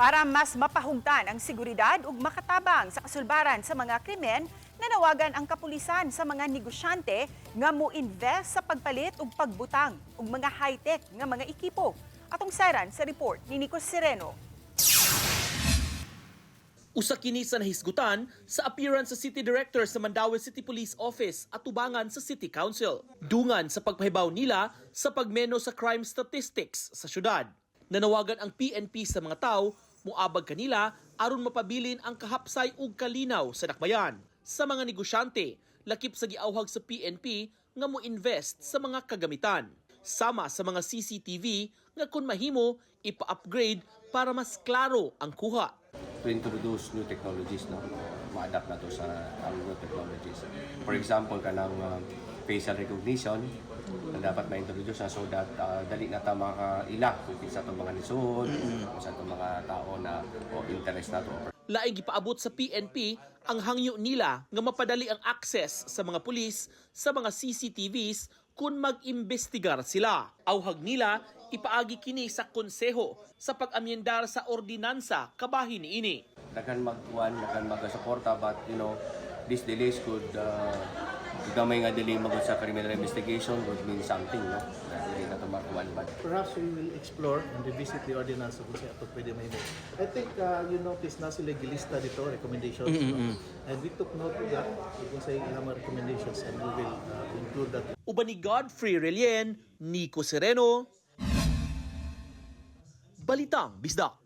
Para mas mapahugtan ang seguridad ug makatabang sa kasulbaran sa mga krimen, nanawagan ang kapulisan sa mga negosyante nga mo-invest sa pagpalit ug pagbutang og mga high-tech nga mga ekipo. Atong sayran sa report ni Nico Sereno. Usa kini sa nahisgutan sa appearance sa City Director sa Mandaue City Police Office atubangan sa City Council. Dungan sa pagpahibaw nila sa pagmeno sa crime statistics sa syudad. Nanawagan ang PNP sa mga tao muabag kanila aron mapabilin ang kahapsay ug kalinaw sa dakbayan. Sa mga negosyante, lakip sa giawhag sa PNP nga mo-invest sa mga kagamitan. Sama sa mga CCTV nga kung mahimo ipa-upgrade para mas klaro ang kuha. To introduce new technologies, no, ma-adapt na to sa ang new technologies. For example, kanang facial recognition na dapat ma-introduce na so that dali na ta makaila kung kinsa itong mga lisod, kung sa itong mga tao na o interest na to. Laing gipaabot sa PNP ang hangyo nila nga mapadali ang access sa mga pulis sa mga CCTVs kung mag-imbestigar sila. Awhag nila, ipaagi kini sa konseho sa pag-amyendar sa ordinansa kabahin niini. Daghan magkuan, daghan magasuporta, but these delays could gamay nga delay magud sa criminal investigation would mean something, no, na dili na to makuan, but Perhaps we will explore and revisit the ordinance kung sa ato pwede mahimo. I think you notice na sila gilista dito, recommendations, no? And we took note of that, kung sa ilang mga recommendations, and we will include that. Uban ni Godfrey Relien, Nico Sereno, Balitang Bisdak.